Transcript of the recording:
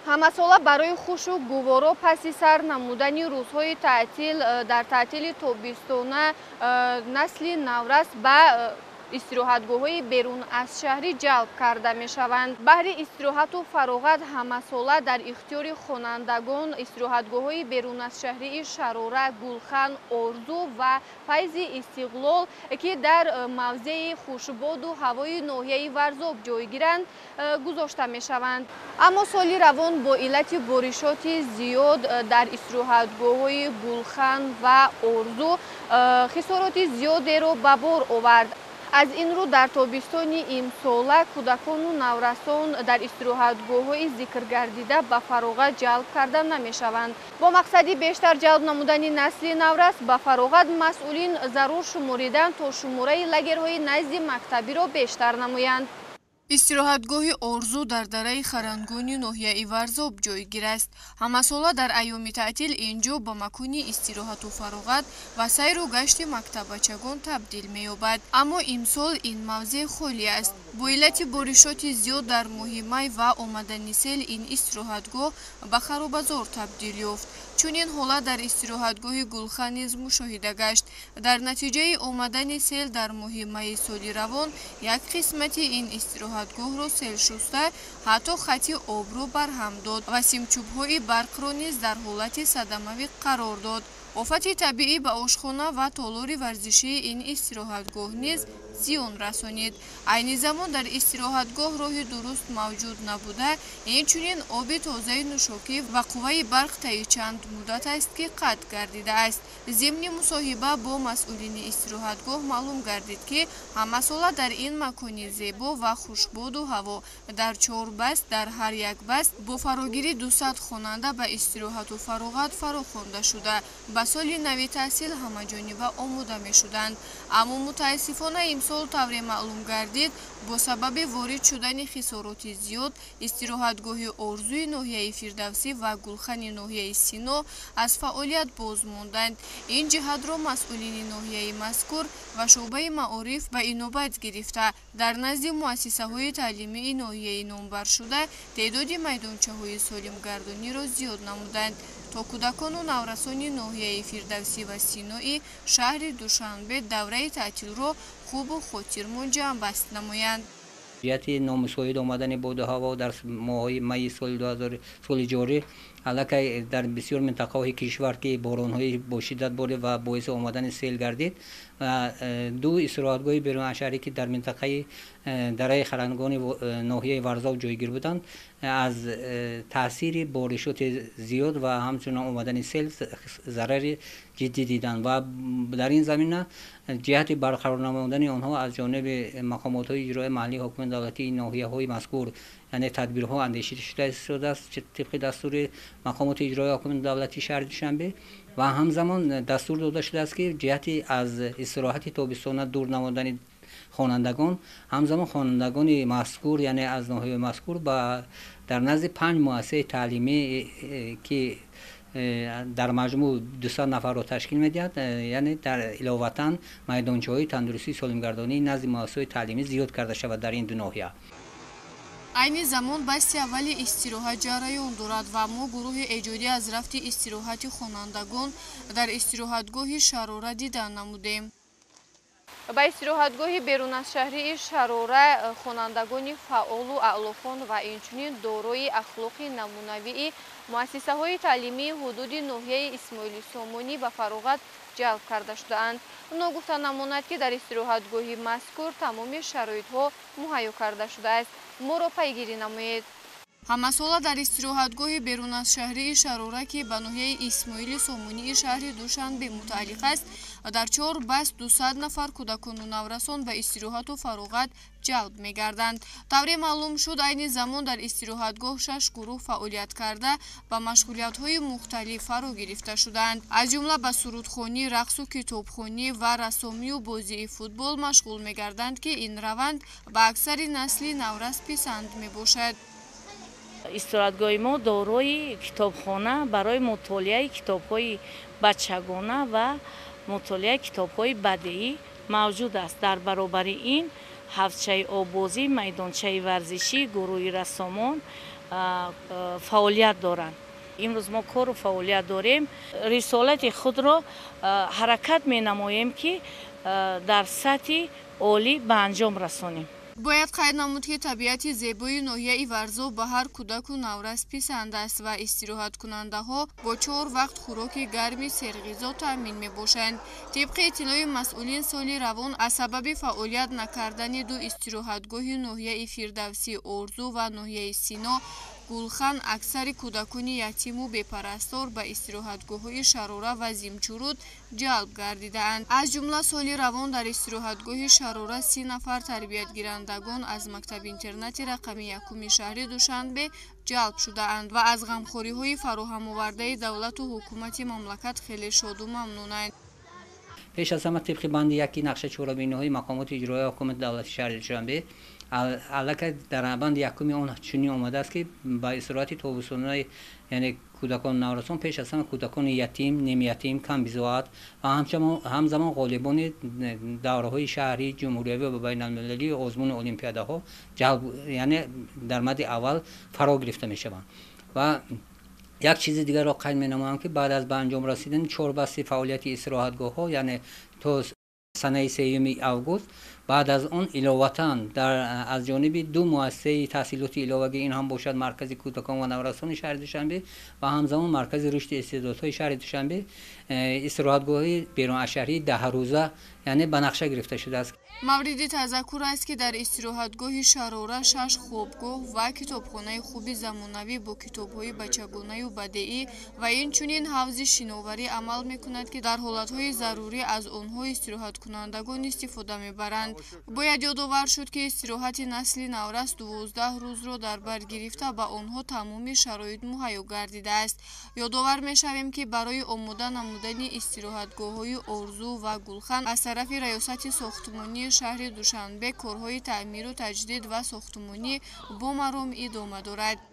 Ҳамасола барои хушу гуворо паси сар намудани рӯзҳои таътил дар таътили тобистона насли наврас ба истироҳатгоҳҳои берун аз шаҳрӣ ҷалб карда мешаванд. Баҳри истироҳату фароғат ҳамасола дар ихтиёри хонандагон истироҳатгоҳҳои берун аз шаҳрии Шарора, Гулхан, Орзу ва Файзи Истиқлол, ки дар мавзеи хушбоду ҳавои ноҳияи Варзоб ҷойгиранд, гузошта мешаванд. Аммо соли равон бо иллати боришоти зиёд дар истироҳатгоҳҳои Гулхан ва Орзу хисороти зиёдеро ба бор овард. Аз ин рӯ дар тобистони имсола кӯдакону наврасон дар истироҳатгоҳҳои зикргардида ба фароғат ҷалб карда намешаванд. Бо мақсади бештар ҷалб намудани насли наврас ба фароғат масъулин зарур шумориданд, то шумораи лагерҳои назди мактабиро бештар намоянд. Истироҳатгоҳи Орзу дар дараи Харангони ноҳияи Варзоб ҷойгир аст. Ҳамасола дар айёми таътил ин ҷо ба макони истироҳату фароғат ва сайру гашти мактаббачагон табдил меёбад. Аммо имсол ин мавзеъ холӣ аст. Бо иллати боришоти зиёд дар моҳи май ва омадани сел ин истироҳатгоҳ ба харобазор табдил ёфт. Чунин ҳолат дар истироҳатгоҳи Гулхан низ мушоҳида гашт. Дар натиҷаи омадани сел дар моҳи майи соли равон як қисмати ин истироҳатгоҳро сел шуста, ҳатто хати обро барҳам дод ва симчӯбҳои барқро низ дар ҳолати садамавӣ қарор дод. Офати табиӣ ба ошхона ва толори варзишии ин истироҳатгоҳ низ зиён расонид. Айни замон дар истироҳатгоҳ роҳи дуруст мавҷуд набуда, инчунин оби тозаи нӯшокӣ ва қувваи барқ таи чанд муддат аст, ки қатъ гардидааст. Зимни мусоҳиба бо масъулини истироҳатгоҳ маълум гардид, ки ҳамасола дар ин макони зебо ва хушбоду ҳаво дар чор баст дар ҳар як баст бо фарогирӣ 200 хонанда ба истироҳату фароғат фарохонда шуда, ба соли нави таҳсил ҳамаҷониба омода мешуданд. Аммо мутаассифона имсол тавре маълум гардид, бо сабаби ворид шудани хисороти зиёд истироҳатгоҳи Орзуи ноҳияи Фирдавсӣ ва Гулхани ноҳияи Сино аз фаъолият боз монданд. Ин ҷиҳатро масъулини ноҳияи мазкур ва шӯъбаи маориф ба инобат гирифта, дар назди муассисаҳои таълимии ноҳияи номбаршуда теъдоди майдончаҳои солимгардониро зиёд намуданд, то кӯдакону наврасони ноҳияи Фирдавсӣ ва Синои шаҳри Душанбе давраи таътилро хубу хотирмон ҷамъбаст намоянд. Ҷиҳати номусоид омадани боду ҳаво дар моҳҳои майи соли 2000 соли ҷорӣ аллакай дар бисёр минтақаҳои кишвар, ки боронҳои бо шиддат борид ва боиси омадани сел гардид, ду истироҳатгоҳи берунашаҳрӣ, ки дар минтақаи дараи Харангони ноҳияи Варзоб ҷойгир буданд, аз таъсири боришоти зиёд ва ҳамчунин омадани сел зарари ҷиддӣ диданд ва дар ин замина ҷиҳати барқарор намудани онҳо аз ҷониби мақомотҳои иҷроияи маҳаллии ҳокимияти давлатии ноҳияҳои мазкур, яъне тадбирҳо андешида шудааст тибқи дастури мақомоти иҷроияи ҳокимияти давлатии шаҳри Душанбе ва ҳамзамон дастур дода шудааст, ки ҷиҳати аз истироҳати тобистона дур намудани хонандагон, ҳамзамон хонандагони мазкур, яъне аз ноҳияи мазкур, ба дар назди панҷ муассисаи таълимӣ, ки дар маҷмӯъ 200 нафарро ташкил медиҳад, яъне дар иловатан майдончаҳои тандурустии солимгардонии назди муассисаҳои таълимӣ зиёд карда шавад дар ин ду ноҳия. Айни замон басти аввали истироҳат ҷараён дорад ва мо гурӯҳи эҷодӣ аз рафти истироҳати хонандагон дар истироҳатгоҳи Шарора дидан намудем. Ба истироҳатгоҳи берун аз шаҳрии Шарора хонандагони фаъолу аълохон ва инчунин дорои ахлоқи намунавии муассисаҳои таълимии ҳудуди ноҳияи Исмоили Сомонӣ ба фароғат ҷалб карда шудаанд. Ногуфта намонад, ки дар истироҳатгоҳи мазкур тамоми шароитҳо муҳайё карда шудааст. Моро пайгирӣ намоед. Ҳамасола дар истироҳатгоҳи берун аз шаҳрии Шарора, ки ба ноҳияи Исмоили Сомонии шаҳри Душанбе мутааллиқ аст, дар чор баст 200 нафар кӯдакону наврасон ба истироҳату фароғат ҷалб мегарданд. Тавре маълум шуд, айни замон дар истироҳатгоҳ шаш гурӯҳ фаъолият карда, ба машғулиятҳои мухталиф фаро гирифта шудаанд. Аз ҷумла ба сурудхонӣ, рақсу китобхонӣ ва рассомию бозии футбол машғул мегарданд, ки ин раванд ба аксари насли наврас писанд мебошад. Истироҳатгоҳи мо дорои китобхона барои мутолиаи китобҳои бачагона ва мутолиаи китобҳои бадеӣ мавҷуд аст. Дар баробари ин ҳавзчаи оббозӣ, майдончаи варзишӣ, гурӯҳи рассомон, Фаъолият доранд. Имрӯз мо кору фаъолият дорем, рисолати худро ҳаракат менамоем, ки дар сатҳи олӣ ба анҷом расонем. Бояд қайд намуд, ки табиати зебои ноҳияи Варзоб ба ҳар кӯдаку наврас писанд аст ва истироҳаткунандаҳо бо чор вақт хӯроки гарми серғизо таъмин мебошанд. Тибқи иттилои масъулин, соли равон аз сабаби фаъолият накардани ду истироҳатгоҳи ноҳияи Фирдавсӣ Орзу ва ноҳияи Сино Гулхан, аксари кӯдакони ятиму бепарастор ба истироҳатгоҳҳои Шарора ва Зимчуруд ҷалб гардидаанд. Аз ҷумла, соли равон дар истироҳатгоҳи Шарора 30 нафар тарбиятгирандагон аз мактаби-интернати рақами якуми шаҳри Душанбе ҷалб шудаанд ва аз ғамхориҳои фароҳамовардаи давлату ҳукумати мамлакат хеле шоду мамнунанд. Пеш аз ҳама, тибқи банди яки нақша чорабиниҳои мақомоти иҷроияи ҳукумати давлати шаҳри Душанбе, аллакай дар банди якуми он чунин омадааст, ки ба истироҳати тобистонаи, яъне кӯдакон, наврасон, пеш аз ҳама кӯдакони ятим, нимятим, камбизоат ва ҳамзамон ғолибони давраҳои шаҳрӣ, ҷумҳуриявӣ ва байналмилалии озмуни олимпиадаҳо ҷалб, яъне дар мадди аввал фаро гирифта мешаванд. Ва як чизи дигарро қайд менамоям, ки баъд аз ба анҷом расидани чорбасти фаъолияти истироҳатгоҳҳо, яъне то санаи 3 август, баъд аз он иловатан аз ҷониби ду муассисаи таҳсилоти иловагӣ, ин ҳам бошад Маркази кӯдакон ва наврасони шаҳри Душанбе ва ҳамзамон Маркази рушди истеъдодҳои шаҳри Душанбе, истироҳатгоҳи берунашаҳрии 10 рӯза, яъне ба нақша гирифта шудааст. Мавриди тазаккур аст, ки дар истироҳатгоҳи Шарора шаш хобгоҳ ва китобхонаи хуби замонавӣ бо китобҳои бачагонаю бадеӣ ва инчунин ҳавзи шиноварӣ амал мекунад, ки дар ҳолатҳои зарурӣ аз онҳо истироҳаткунандагон истифода мебаранд. Бояд ёдовар шуд, ки истироҳати насли наврас 12 рӯзро дар бар гирифта, ба онҳо тамоми шароит муҳайё гардидааст. Ёдовар мешавем, ки барои омода намудани истироҳатгоҳҳои Орзу ва Гулхан аз тарафи Раёсати сохтмонии шаҳри Душанбе корҳои таъмиру таҷдид ва сохтмонӣ бо маром идома дорад.